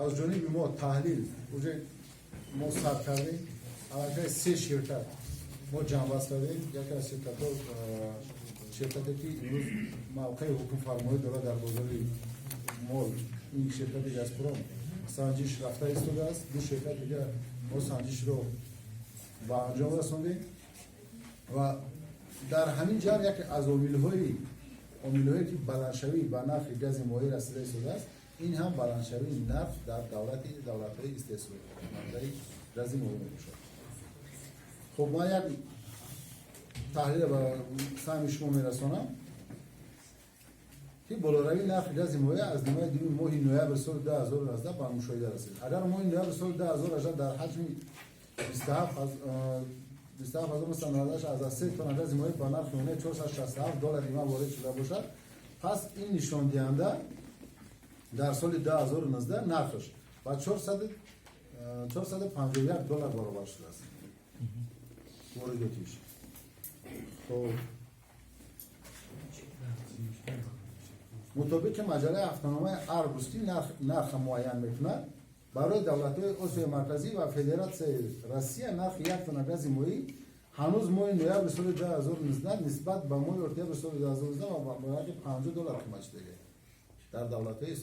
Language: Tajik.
Аз ҷониби мо таҳлил уже мо сар кардем. Аллакай се ширкат мо ҷамъбаст кардем. Яке аз ширкатҳо, ширкате ки имрӯз мавқеи ҳукмфармоӣ дорад дар бозори мол, ин ширкати «Газпром», санҷиш рафта истодааст. Ду ширкат дигар мо санҷишро ба анҷом расондем ва дар ҳамин ҷаҳат яке аз омилҳое ки баландшавӣ ба нархи гази моеъ расида истодааст, ин ҳам баландшавии нарх дар давлатҳои истеҳсолкунандаи гази моеъ мебошад. Хуб, ман як таҳлил ба саҳми шумо мерасонам, ки болоравии нархи гази моеъ аз нимаи дуюми моҳи ноябри соли 2018 ба мушоҳида расид. Агар моҳи ноябри соли 2018 дар ҳаҷми 27998,3 тонна гази моеъ ба нархи миёнаи 467 доллари има ворид шуда бошад, пас ин нишондиҳанда дар соли 2019 нархаш ба 451 доллар баробар шудааст воридотиш. Хоб, мутобиқи маҷаллаи ҳафтаномаи «Аргус», ки нарха муайян мекунад, барои давлатҳои Осиёи Марказӣ ва Федератсияи Россия нархи як тонна гази моеъ ҳанӯз моҳи ноябри соли 2019 нисбат ба моҳи октябри соли 2019 ба нархи 50 доллар қимат шудагӣ дар давлатҳои